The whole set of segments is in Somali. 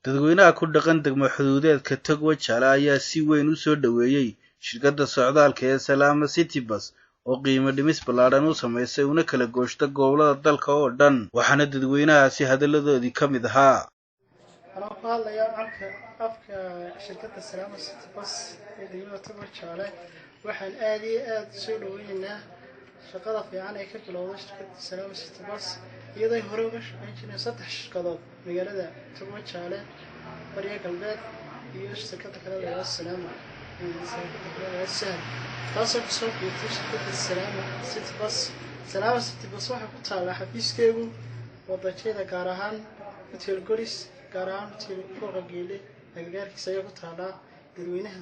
Dadweynaha ku dhaqan degmo xuduudeedka Togwajaale ayaa si weyn u soo dhoweeyey shirkadda socdaalka ee Salaama City Bus oo qiimo dhimis ballaadhan u samaysay una kala gooshta gobollada dalka oo dhan, waxaana dadweynahaasi hadalladoodii ka mid ahaa. Anoo ku hadlaya afka shirkadda Salaama City Bus ee degmada Togwajaale, waxaan aada iyo aada usoo dhaweyneynaa shaqada fiican ee ka bilowday shirkadda Salaama City Bus, iyadoo hore uga shaqeyn jireen saddex shirkadood magaalada Togwajaale, Barya Galbeed iyo shirkadda kale la Salaama, shirkadda kale la Sahal, taasoo kusoo biirtay shirkadda Salaama City Bus. Salaama City Bus waxay ku taallaa xafiiskeegu wadajeeda, gaar ahaan Hotel Golis, gaar ahaan Hotel Fooqa Geele agagaarkiisa ayaa ku taallaa. Dadweynaha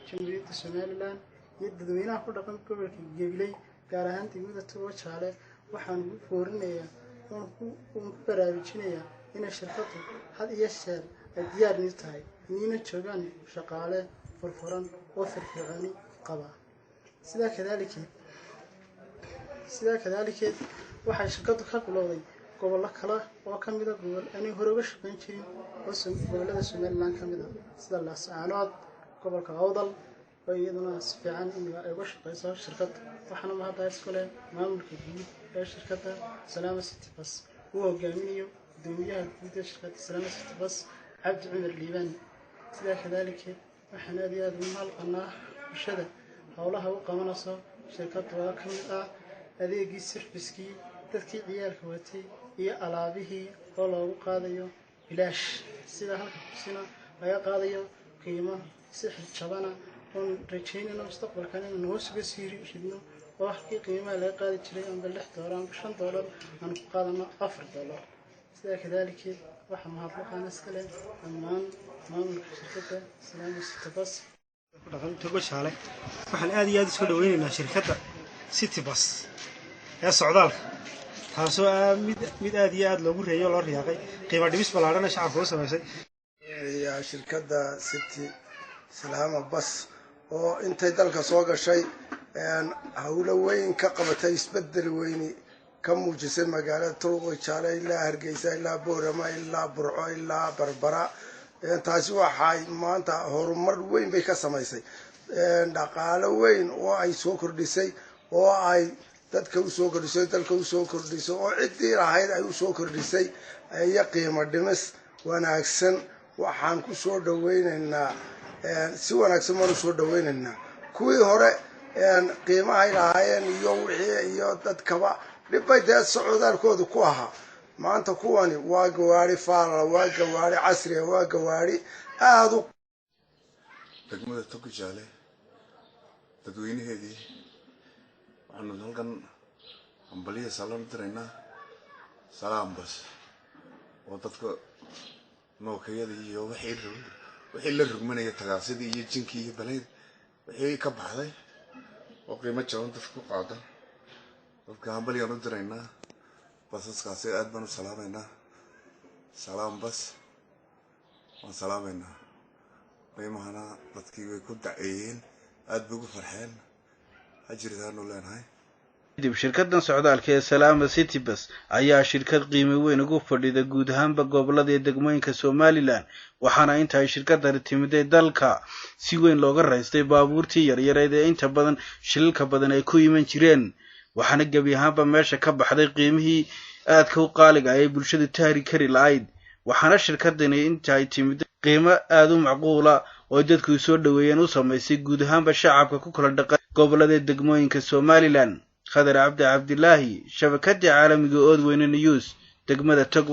Jamhuuriyadda Somaliland iyo dadweynaha ku dhaqan gobolka Gabiley, gaar ahaan degmada Togwajaale, waxaan ugu foorinayaa oon ku baraarujinayaa inay shirkaddu had iyo jeer ay diyaar nii tahay, iniina joogaan shaqaale furfuran oo firfircooni qaba. Sidaa kadaalikeed waxay shirkaddu ka bilowday gobollo kale oo ka mida gobol aanay hore uga shaqeyn jirin oo gobollada Somaliland ka mid a, sida Laascaanood, gobolka Awdal, oo iyaduna si fiican imiga ay uga shaqeyso shirkadda. Waxaana mahadda isku leh maamulka guud ee shirkadda Salaama City Bus uu hogaaminayo gudoomiyaha guud ee shirkadda Salaama City Bus, Cabdi Cumar Liibaan. Sidaa kadaalikeed waxaan aada iyo aada ugu mahadnaqanaa bulshada howlaha u qabanayso shirkaddu, waa ka mid ah adeegii service-kii dadkii ciyaalka watay iyo alaabihii oo loogu qaadayo bilaash, sida halka kursina laga qaadayo qiimo si jabana, oon rajaynayno mustaqbalkan inaan hoos uga sii ridno, oo halkii qiimaha laga qaadi jiray amba $6 amba $5 aan ku qaadano $4. Sidaa kadaalikeed waxaa mahadnaqaan iska leh dhammaan maamulka shirkadda Salaama City Bus. Dhaqan Togwajaale, waxaan aad iyo aad usoo dhaweynaynaa shirkadda City Bus ee socdaalka, taasoo ah mid aad iyo aad loogu reeyo o loo riyaaqay, qiimo dhimis ballaadhana shacabka u samaysay. Shirkadda City Salaama Bus oo intay dalka soo gashay howlo weyn ka qabatay, isbedel weyni ka muujisay magaalada Togwajaale ilaa Hargeysa ilaa Boorama ilaa Burco ilaa Barbara. Taasi waxay maanta horumar weyn bay ka samaysay, dhaqaalo weyn oo ay soo kordhisay, oo ay dadka usoo kordhisay, dalka usoo kordhisay, oo ciddii lahayd ay usoo kordhisay, iyo qiimo dhimis wanaagsan. Waxaan ku soo dhaweyneynaa si wanaagsan baan usoo dhaweyneynaa. Kuwii hore qiimahay lahaayeen iyo wixii iyo dadkaba dhibbay dee socdaalkooda ku ahaa. Maanta kuwani waa gawaari faalala, waa gawaari casriya, waa gawaari aada u Degmada Togwajaale dadweynaheedii, waxaanu halkan hambaliya salaan u diraynaa Salaam Bus oo dadka nookayada iyo wixii la rugmanaya, tagaasidii iyo jinkii iyo baleyd wixii ka baxday oo qiimo jaban dadka ku qaada. Dadka hambaliyaan u diraynaa basaskaasi, aad baan u salaamaynaa. Salaam Bus waan salaamaynaa. Qiimahana dadkii way ku daceeyeen, aad bay ugu farxeen, ha jirtaanu leenahay. Kadib shirkaddan socdaalka ee Salaama City Bus ayaa shirkad qiimo weyn ugu fadhida guud ahaanba gobolada iyo degmooyinka Somaliland, waxaana inta ay shirkadani timiday dalka si weyn looga raystay baabuurtii yaryareed ee inta badan shilalka badan ay ku iman jireen, waxaana gebi ahaanba meesha ka baxday qiimihii aadka u qaaliga ay bulshadu tahri kari lahayd. Waxaana shirkadani inta ay timiday qiimo aada u macquula oo dadku soo dhoweeyeen u samaysay guud ahaanba shacabka ku kala dhaqan gobolada degmooyinka Somaliland. Khadar Cabdi Cabdilaahi, shabakadii caalamiga Oodweyne News, degmada Togwa.